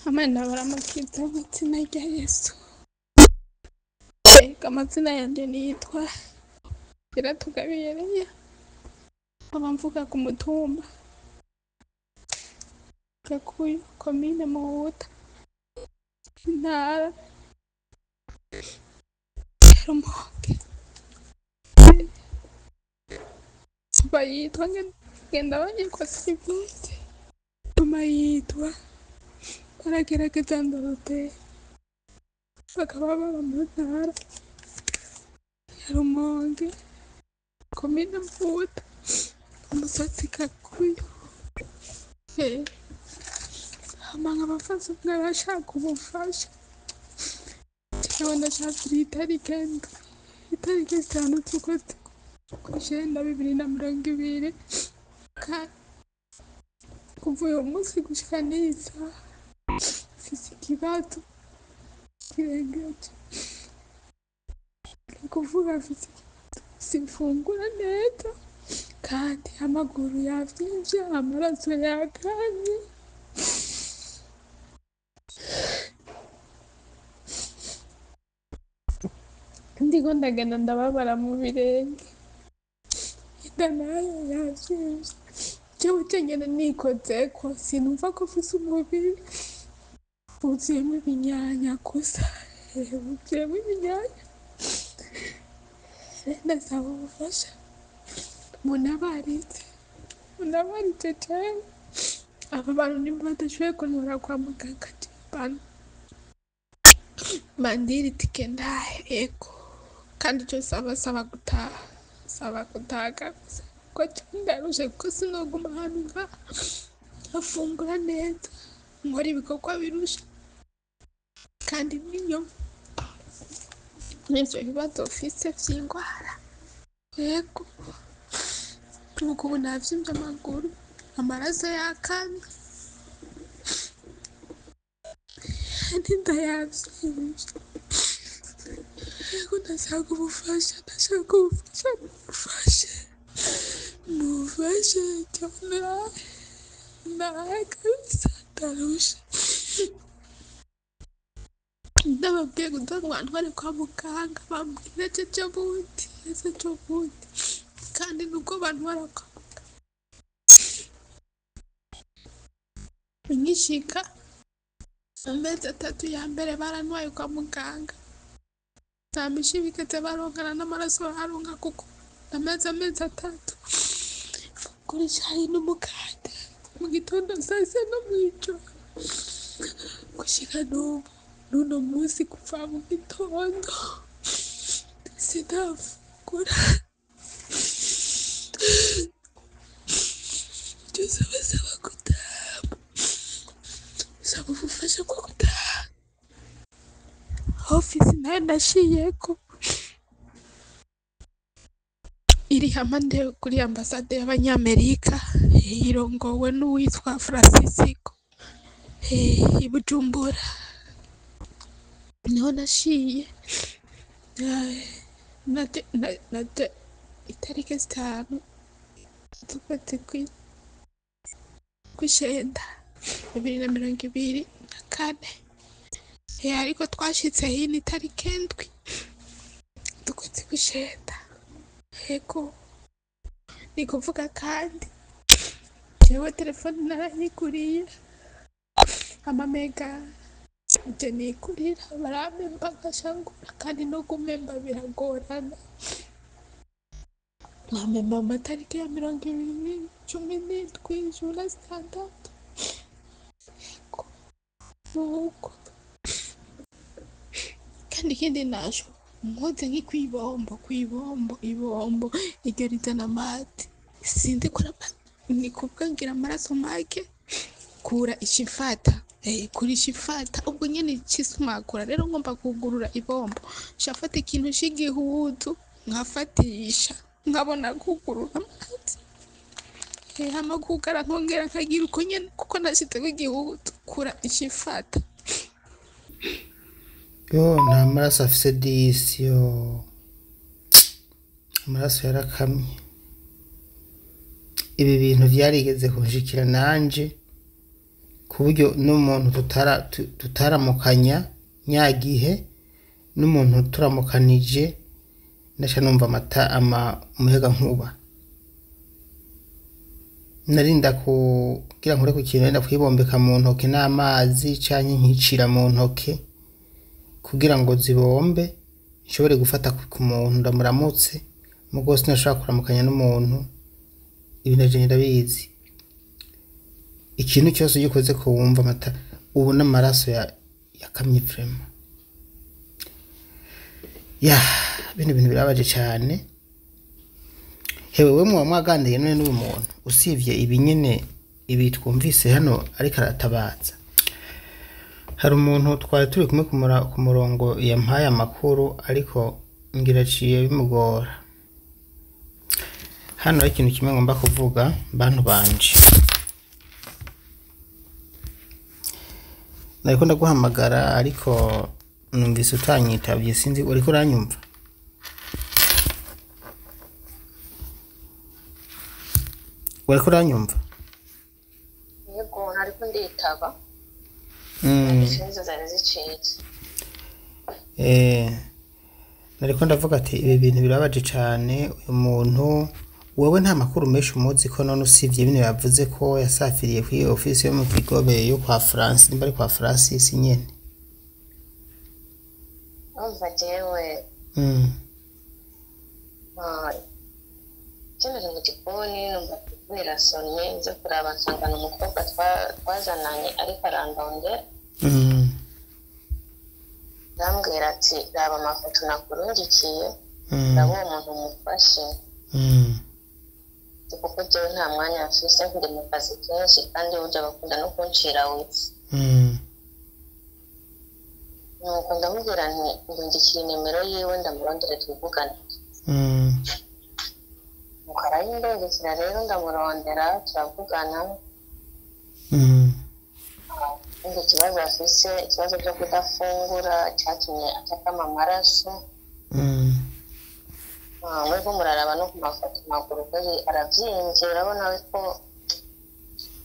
Amana baramukiza mu izina rya Yesu. Ega amazina yanjye nitwa Iratugabiye Leya, nkaba mvuka ku mutumba Gakuyu, komine Muhuta, intara ya Rumonge. Papa yitwa Ngendabanyikwa Silivestre, mama yitwa Baragerageza Dorothée, bakaba baba mu ntara ya Rumonge, komine Muhuta, umusozi Gakuyu. Hama nkaba mfise umwana ashaka ubufasha, jewe ndashaka itariki indwi, itariki 5 z'ukwezi kw'icenda 2024, kuva uyo munsi gushika n'iyi saha mfise ikibazo kirengeje, ni kuvuga mfise ikibazo simfungura neza kandi amaguru yavyimbye, amaraso yakamye. Ndiko ndagenda ndababara mu birenge, inda nayo yavyimvye, jewe jenyene nikozeko sinumva ko mfise umubiri wuzuyemwo ibinyanya gusa, wuzuyemwo ibinyanya. Ndasaba ubufasha muntabarize, muntabarize jewe aba bantu nimba badashoboye kuntwara kwa muganga bandire itike ndahe, ego kandi ico nsaba nsaba gutaha, nsaba gutaha kabisa kuko jewe ndarushe kuko sinoguma ahantu nkaha nkafungura neza, nkora ibikorwa birusha kandi niyo n'ivyo bibazo mfise vy'ingwara, ego nuko ubu navyimbye amaguru, amaraso yakamye n'inda yavyimvye, ego ndashaka ubufasha, ndashaka ubufasha, mumfashe, mumfashe jewe ndahe kabisa ndarushe. Ndababwiye kuza ngo bantware kwa muganga bambwira ejo bundi, ejo bundi, kandi nubwo bantwara kwa muganga nkishika mu mezi 3 ya mbere barantwaye kwa muganga, nta mishi bigeze baronkana n'amaraso bararonka kuko namaze amezi 3 mfungura icayi n'umukate mu gitondo, sasa no mw'ijoro, gushika n'ubu n'uno munsi kuva mu gitondo sindafungura. Ico nsaba nsaba gutaha, nsaba ubufasha bwo gutaha. Ofisi nayo naciyeko iri hampande kuri ambasade y'abanyamerika, irongowe n'uwitwa Francisco i Bujumbura, niho naciye naje itariki 5 z'ukwezi kw'icenda 2024, ariko twashitse hino itariki 7 z'ukwezi kw'icenda, ego ni kuvuga kandi jewe telefone narayiguriye amamega je nigurira barampemba nkashangura kandi no gumpemba biragorana, bampemba mu matariki ya 20, 17, 16, ego nuko. Kandi ikindi naco nkoze nki kw'ibombo, kw'ibombo, ibombo iryo rizana amazi, sinzi ko ni kuvuga ngira amaraso make, kura icifata, kura icifata ubwo nyene icisumakura, rero ngomba kugurura ibombo nca mfata ikintu c'igihuzu nkafatisha nkabona kugurura amazi, hama kugara nkongera nkagira uko nyene kuko nashizeko igihuzu, kura icifata. Yo nta maraso afise disi, yo amaraso yarakamye. Ibi bintu vyarigeze kunshikira nanje Ku buryo n'umuntu tutaramukanya nyagihe, n'umuntu turamukanije ndaca numva amata ama umuyaga nkuba. Narinda kugira nkore ku kintu, narinda kwibombeka mu ntoke n'amazi canke nkicira mu ntoke kugira ngo zibombe nshobore gufata ku muntu ndamuramutse. Mugo sinashobora kuramukanya n'umuntu. Ibi navyo ndabizi. Ikintu cyose iyo ukoze ko wumva amata, ubu n'amaraso yakamye vraiment. Ya, bino bintu birabaje cyane. Hewe, we muba mwaganiriye none n'uyu muntu, usibye ibi nyene ibi twumvise hano ariko aratabaza? Hari umuntu twari turi kumwe ku murongo yampaye amakuru, ariko ngira aciye bimugora. Hano hari ikintu kimwe ngomba kuvuga, bantu banje. Nariko ndaguhamagara ariko numvise utanyitavye, sinzi uriko uranyumva. Uriko uranyumva? Yego, ntariko nditaba. Sinzi zari zicitse. Nariko ndavuga ati ibi bintu birabaje cane. Uyu muntu wewe nta makuru menshi umuzi ko none, usivye bino yavuze ko yasafiriye kuri ofisi yo mu Kigobe yo kwa France, nimba ari kwa Francis nyene. Urumva jewe, kinari mu gikoni, numva telefone irasonye, nze kuraba nsanga ni umukobwa twazananye ariko arandondera. Arambwira ati: "Raba amafoto nakurungikiye, raba uwo muntu mufashe." Ati: "Kuko jewe nta mwanya mfise, ndi mu kazi kenshi, kandi burya bakunda no kuncira witsi." Nuko ndamubwira nti: "Ndungikira inimero yiwe ndamurondere tuvugane." Nuko arayindungikira rero, ndamurondera turavugana. Umva, ikibazo afise, ikibazo cyo kudafungura cyatumye atakama amaraso. Mwebwe muraraba no ku mafoto, amaguru kweri aravyimbye, urabona we ko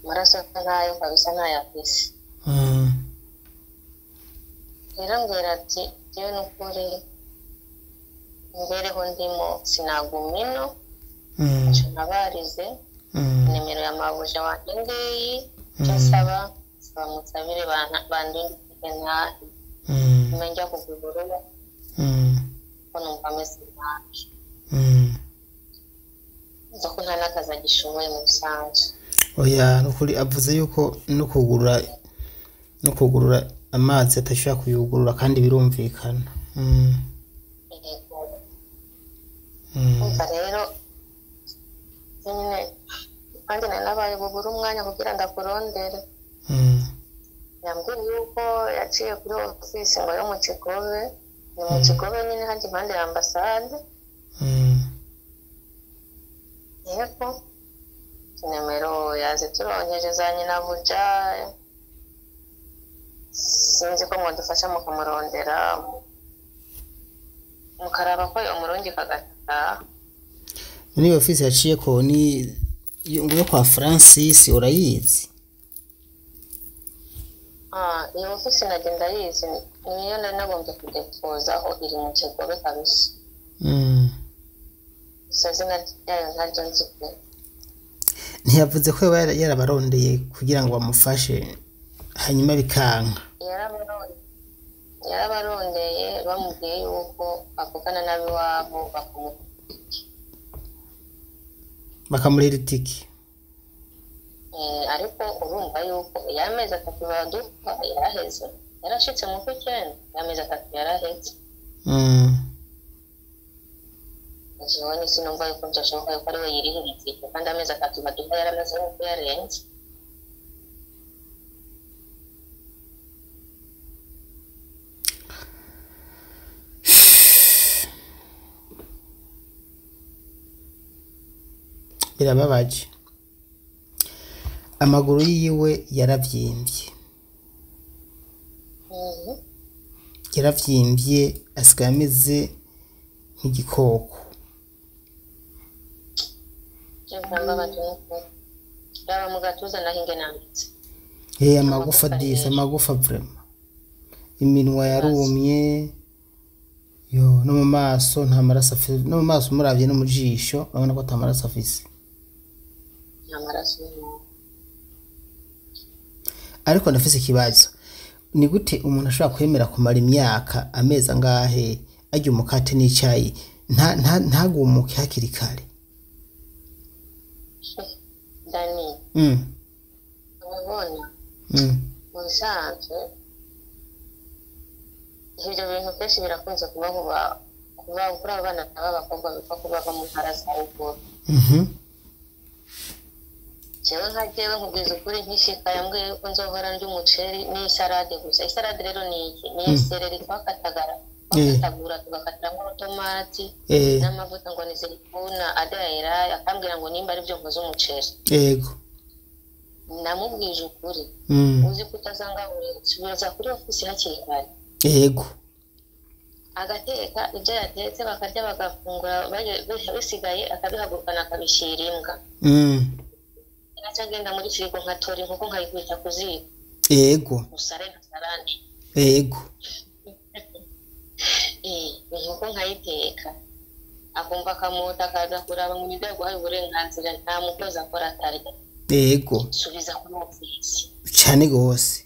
amaraso ntayo kabisa, ntayo afise. Rero ambwira ati: "Jewe n'ukuri imibereho ndimo sinaguma ino." Nca ntabarize. Nimero ya mabuja wanje ngiyi, icyo nsaba, nsaba musabire bandungikire ntahe. Njya kugura uruba ko numva ameze nabi. Nza ko nta n'akazi agishoboye mu bisanzwe. Oya, nukuri avuze yuko no kugurura amazi atashobora kuyugurura, kandi birumvikana. Yego. Umva rero nyine, kandi nari nabaye bubure umwanya kugira ndakurondere. Yambwiye yuko yaciye kuri ofisi ngo yo mu Kigobe, ni mu Kigobe nyine hajya impande ya ambasade. Yego, nimero yazituronkeje za nyinabuja. Sinzi ko mwadufasha mukamurondera, mukaraba ko umurungi kagataha. Muri iyo ofisi yaciye ko ni ngo yo kwa Francis, urayizi? Ah, iyo ofisi nagenda yizi, niyo nari nagombye kudepozaho, iri mu Kigobe kabisa. Gusa izina ryayo ntaryo nzi pe. Ntiyavuze ko yoba yarabarondeye kugira ngo bamufashe hanyuma bikanka? Yarabarondeye, bamubwiye yuko avugana n'ab'iwabo bakamu Bakamurira itike. Ariko urumva yuko y'amezi 3 baduha yaraheze, yarashitse mu kw'icyenda, y'amezi 3 yaraheze. Jewe ni sinumva yuko byashoboka yuko ariwe yirihira itike, kandi amezi 3 baduha yaramaze nk'uko yarenze. Birababaje. Amaguru yiwe yaravyimbye. Yaravyimbye, asigaye ameze nk'igikoko. Jewe birambabaje n'ukuri, raba mu gatuza naho ingene ameze. Amagufa disi, amagufa vraiment, iminwa yarumye yo, no mu maso nta maraso afise, no mu maso umuravye no mu jisho urabona ko ata maraso afise. Nta maraso y'umuntu. Ariko ndafise ikibazo, ni gute umuntu ashobora kwemera kumara imyaka, amezi angahe, arya umukate n'icayi, ntagumuke hakiri kare? Dani, urabona, mu bisanzwe ibyo bintu kenshi birakunze kuba kuba kuri abo bana b'abakobwa bipfa kuba bava mu ntara za ruguru. Jewe nka jewe nkubwiza ukuri, nkishika yambwiye yuko nzohora ndya umuceri n'isalade gusa. Isalade rero ni iki? Ni isereri twakatagara, twakatagura, tugakatiramo urutomati n'amavuta, ngo ni zerifuna adayera. Akambwira ngo nimba aribyo nkoze umuceri. Namubwije ukuri, uzi ko utazangaburira, subiza kuri ofisi hakiri kare. Agateka ibyo yatetse, bakarya, bagafungura, bisigaye akabihagurukana akabishyira imbwa. Naca ngenda muri firigo nkatora inkoko nkayikubita ku ziko. Usare nka salade. Inkoko nkayiteka, akumva akamota, akaza kuraba ngo nibyo yaguhaye uburenganzira, nta mukozi akora atarya. Subiza kuri ofisi. Cane gose.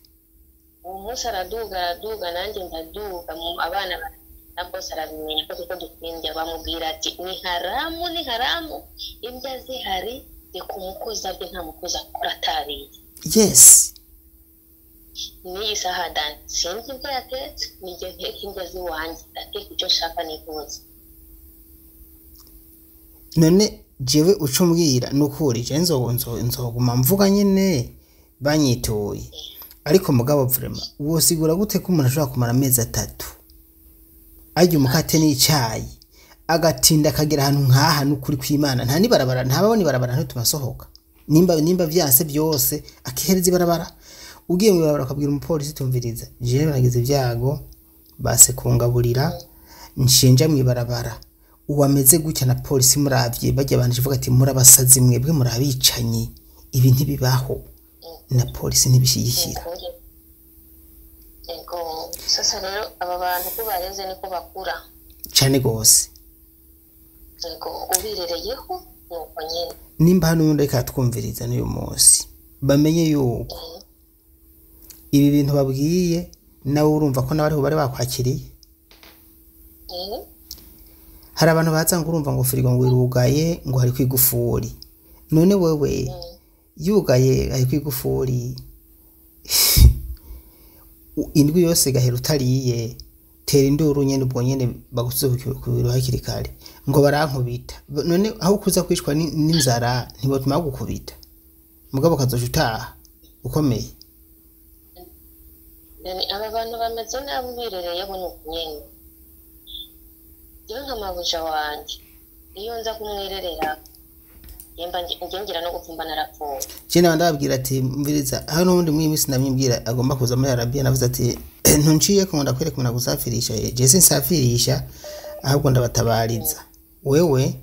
Uwo munsi araduga, araduga, nanjye ndaduga, abana na bose arabimenya ko kuko dukwiye bamubwira ati ni haramu, ni haramu, indya zihari reka umukozi arye, nta mukozi akora atariye. N'iyi saha Dani sinzi ibyo yatetse, nijye nteka indya z'iwanjye, ndateka icyo nshaka nifuza. None jewe uca umbwira nukuri, je nzoguma mvuga nyene banyituye, ariko mugabo vraiment wosigura gute ko umuntu ashobora kumara amezi 3 arya umukate n'icayi, agatinda akagera ahantu nk'aha? N'ukuri kw'Imana nta nibarabara, ntababona ibarabara, ntitumasohoka. Nimba vyanse byose akihereza ibarabara, ugiye mu ibarabara ukabwira umupolisi, tumviriza, jewe nagize ibyago, base kungaburira, nshinja mu ibarabara, uwameze gutya na polisi muravye bajya abantu ivuga ati murabasazi mwebwe, murabicanyi, ibi ntibibaho, na polisi ntibishyigikira. Ukuri. Ego, sasa rero aba bantu uko bareze niko bakura. Cane gose. Ego, ubirereyeho nuko nyene. Nimba hano ubundi reka twumviriza n'uyu munsi bamenye yuko ibi bintu babwiye, nawe urumva ko nawe ariho bari bakwakiriye. Hari abantu baza ngo urumva ngo firigo ngo irugaye, ngo hari kwigufuri, none wewe yugaye hari kwigufuri, indwi yose igahera utariye, tera induru nyene, ubwo nyene bagusubize ku biro hakiri kare, ngo barankubita. None aho kuza kwicwa n'inzara ntibotuma bagukubita, mugabo ukazoca utaha ukomeye. Yani aba bantu bameze nabi, ubirereyeho nuko nyene. Jewe nka mabuja wanje iyo nza kumwirerera yemba nge ngira no gupfumba narapfuye. Je nawe ndababwira ati mviriza hano, n'ubundi mw'iyi minsi ndamwibwira agomba kuza muri Arabiya, navuze ati ntunciye ko ndakwereka umuntu agusafirisha, je sinsafirisha, ahubwo ndabatabariza. Wewe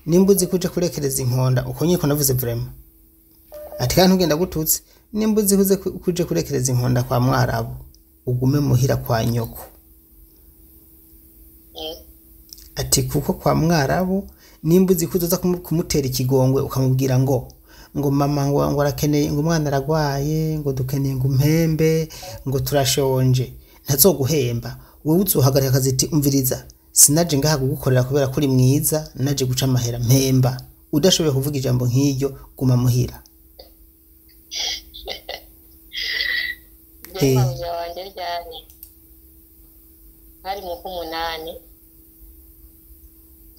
nimba uzi kuja kurekereza inkonda uko nyiko, navuze vraiment ati kandi ntugenda gututse, nimba uzi kuze kuja kurekereza inkonda kwa Mwarabu, ugume muhira kwa nyoko. Ati kuko kwa Mwarabu nimba uzi ko uzoza kumutera ikigongwe, ukamubwira ngo mama ngo arakeneye, ngo umwana aragwaye, ngo dukeneye, ngo umpembe, ngo turashonje, ntazoguhemba. Wowe uzohagarika akazi ati umviriza, sinaje ngaha kugukorera kubera ko uri mwiza, naje guca amahera, mpemba. Udashoboye kuvuga ijambo nk'iryo, guma muhira. Jewe mabuja wanje ryari hari mu k'umunani,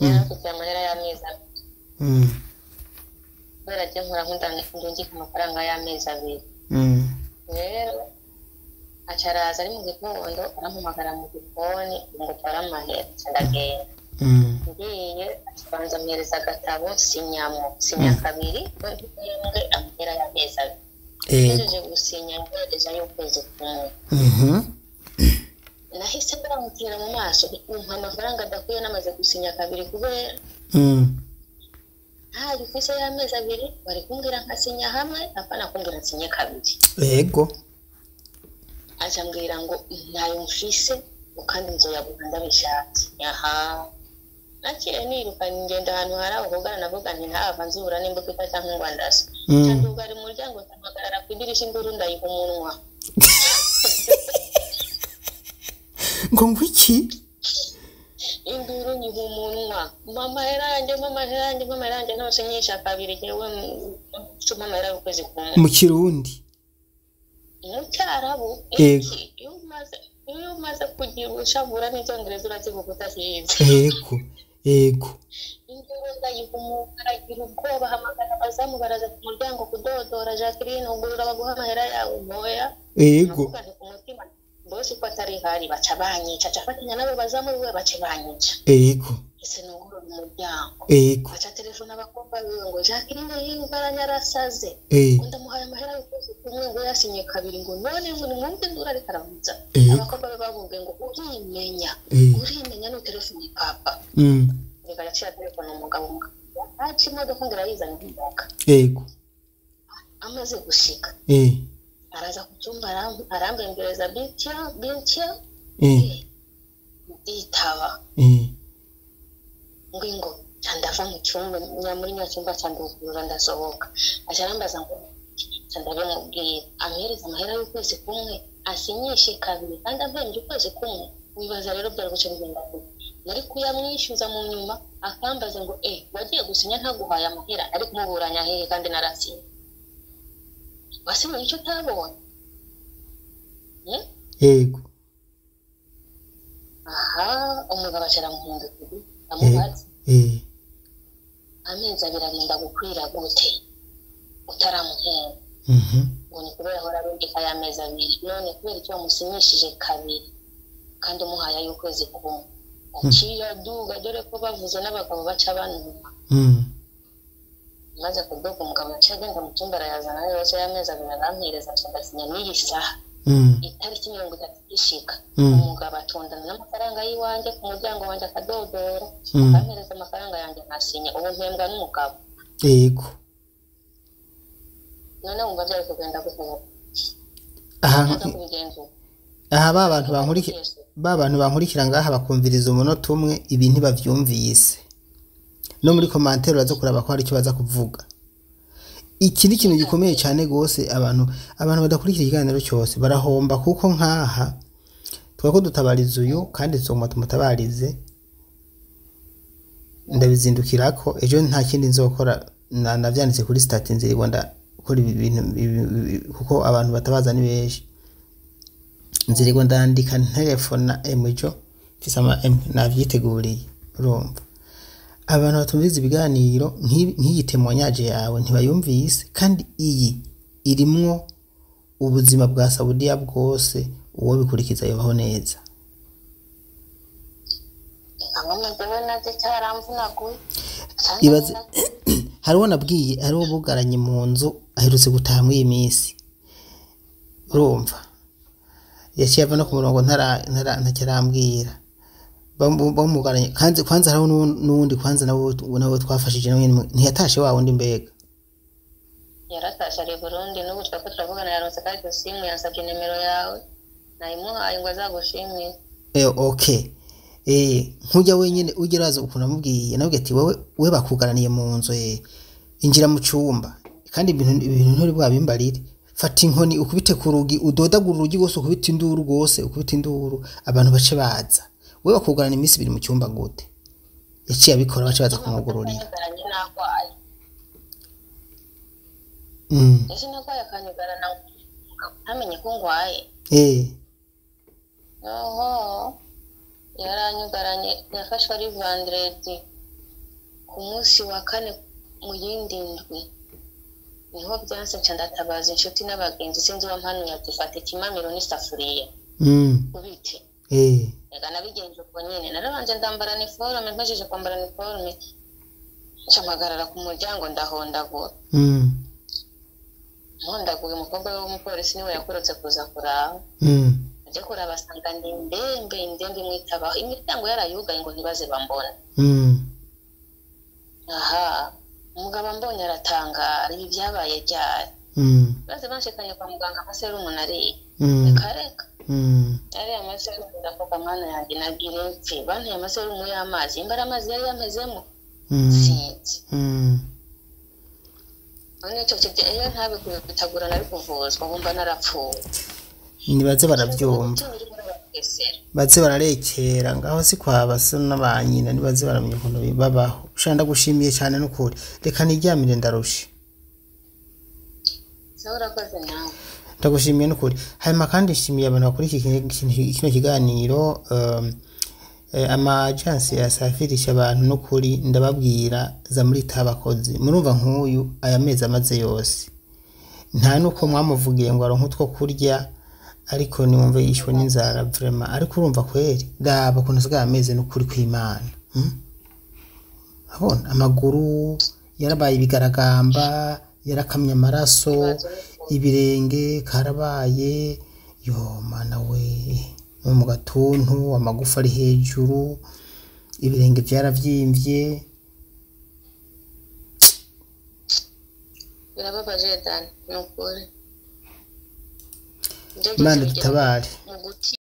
yari afite amahera y'amezi 2. Kubera je nkora nkunda ndungika amafaranga y'amezi 2. Rero aca araza ari mu gitondo, arampamagara mu gikoni ngo utware amahera, nca ndagenda. Ngiye abanza ampereza agatabo, sinyamo, sinya kabiri ntembwe amahera y'amezi 2. Mpejeje gusinya mpereza y'ukwezi kumwe. Nahise ndamutera mu maso, umpa amafaranga adakwiye namaze gusinya kabiri, kubera Ntayo ufise y'amezi abiri, wari kumbwira nkasinya hamwe, apana kumbwira nsinye kabiri. Yego. Aca ambwira ngo ntayo mfise, ngo kandi nzoyaguha ndabishatse. Aha naciye niruka ngenda ahantu hari abakobwa, navuga nti ntahava nzubura n'imbugita canke ngo andase. Ndugara umuryango, ndahagarara ku idirisha, induru ndayiha umunwa. Ngo ngwiki? Induru nyiha umunwa, mama hera yanjye, mama hera yanjye, mama hera yanjye, ntose nyisha kabiri, jewe mama hera y'ukwezi kumwe. Mu Kirundi? Mu Cyarabu. Yego. Iki iyo umaze kugira ushavura n'icyongereza urakivuga utakizi. Yego, yego. Induru ndayiha umunwa, aragira ubwoba, ahamagara abazamu, baraza ku muryango kudodora, Jacqueline ugurura baguha amahera yawe, moya. Yego. Navuga nti ku mutima, bose uko atari hari baca banyica, aca afatanya n'abo bazamu biwe baca banyica. Yego. Ese nugurura umuryango? Yego. Baca telefone abakobwa biwe ngo Jacqueline yiyugaranye arasaze. Ngo ndamuhaye amahera y'ukwezi kumwe, ngo yasinye kabiri, ngo none ngo nimwumve induru ariko aravuza. Abakobwa be bamubwiye ngo urimenya. Urimenya nutelefone papa. Reka yaciye telefone umugabo, aca imodoka ngo irayizana imodoka. Yego. Amaze gushika, araza ku cyumba, arambembereza bitya bitya. Nditaba. Ngo ingo ca ndava mu cyumba, muri nya cyumba ca ndugurura ndasohoka, aca arambaza ngo ca ndabimubwira, ampereza amahera y'ukwezi kumwe asinyishe kabiri kandi ampembye ukwezi kumwe. Wibaza rero byari guca bigenda gute? Nari kuyamwishyuza mu nyuma akambaza ngo wagiye gusinya ntaguhaye amahera, ari kumuburanya hehe kandi narasinye? Wasinye icyo utabonye? Yego. Aha umugabo aca aramuhindukira amubaza, amezi abiri arinda gukwira gute utaramuhemba? Ngo ni kubera ahora arungika y'amezi abiri, none kubera icyo wamusinyishije kabiri kandi umuhaye ay'ukwezi kumwe? Aciye aduga, dore ko bavuze n'abagabo baca banuma. Maze kuduga, umugabo yaciye agenda mu cyumba arayazana yose y'amezi abiri, arampereza, aca ndasinya n'iyi saha. Itariki 30 ishika, umugabo atondana n'amafaranga y'iwanjye ku muryango wanjye, akadodora, akampereza amafaranga yanjye nkasinya. Ubu mpembwa n'umugabo. Yego. None wumva byari kugenda gute? Aha nza kubigenzura. Aha ba bantu bankurikira ngaha bakumviriza umunota umwe, ibi ntibavyumvise. No muri commentaire uraza kuraba ko hari icyo baza kuvuga. Iki ni ikintu gikomeye cyane gose, abantu badakurikira ikiganiro cyose barahomba, kuko nkaha twako dutabariza uyu kandi tuzoguma tumutabarize. Ndabizindukirako ejo nta kindi nzokora, navyanditse kuri stat nzirirwa ndakora ibi bintu kuko abantu batabaza ni benshi. Nzirirwa ndandika, ntelefona ejo mfise ama navyiteguriye. Urumva abantu batumviriza ibiganiro nk'iyi témoignage yawe ntibayumvise, kandi iyi irimwo ubuzima bwa Saudiya bwose, uwo bikurikiza yobaho neza. Amwe jewe navyo cyaramvunaguye. Ibaze hariho nabwiye, hariho bugaranye mu nzu aherutse gutaha muri iyi minsi, urumva yaciye ava no ku murongo ntacyo arambwira. Bamugaranye kandi kwanza hariho n'uwundi kwanza nawe twafashije, nawe nyene ntiyatashe wa wundi mbega? Yaratashe, ari i Burundi n'ubu twako turavugana, yaronse kandi simu, yansabye nimero yawe nayimuhaye ngo azagushimire. Okay, nkujya wenyine ujya uraza ukuntu amubwiye, nawe ati wowe we bakugaraniye mu nzu, injira mu cyumba, kandi ibintu nturi bwabimbarire, fata inkoni ukubite ku rugi, udodagura urugi rwose, ukubite induru rwose, ukubite induru abantu bace baza. We bakugarana iminsi 2 mu cyumba gute? Yaciye abikora, bace baza kumugururira. Akanyugaranye nagwaye. Ese nagwaye akanyugarana ntamenye ko ngwaye? Oho, yaranyugaranye, yafashwe ari vendredi, ku munsi wa kane mu yindi ndwi niho byanse, nca ndatabaza inshuti n'abagenzi, sinzi uwampanuye ati fata ikimamiro n'isafuriya ubite. Reka nabigenje uko nyene, narabanje ndambara niforome, mpejeje kwambara niforome nca mpagarara ku muryango ndahondagura. Mpondagura, umukobwa w'umupolisi niwe yakorotse kuza kuraba. Aje kuraba asanga ndi indembe, indembe imwitabaho, imiryango yarayugaye ngo ntibaze bambona. Aha. Umugabo ambonye aratangara, ibi byabaye ryari? Baze banshikanye kwa muganga amaserumu nariye. Reka reka. Ariya amaserumu ndavuga mana yanjye nagira impfi, banteye amaserumu y'amazi, imba ari amazi yari yamezemo sinzi. None ico kibye iyo ntabikubitagura nari kuvuzwa bumva narapfuye. Nibaze barabyumva, baze bararekera ngaho, si kwa basa na nyina, nibaze baramenya ukuntu babaho. Sha ndagushimiye cyane n'ukuri, reka niryamire ndarushe. Sawa, urakoze nawe. Ndagushimiye n'ukuri. Hanyuma kandi nshimiye abantu bakurikiye kino kiganiro, ama agence yasafirisha abantu n'ukuri ndababwira za muri tabakozi. Murumva nk'uyu aya mezi amaze yose nta nuko mwamuvugiye ngo aronke utwo kurya, ariko niwumve yishwe n'inzara vraiment. Ariko urumva kweri, raba ukuntu asigaye ameze n'ukuri kw'Imana, Abona amaguru yarabaye ibigaragamba, yarakamye amaraso, ibirenge karabaye, yo mana we, no mu gatuntu amagufa ari hejuru, ibirenge vyaravyimbye. Birababaje Dani, ni ukuri. Imana dutabare. Mu guti.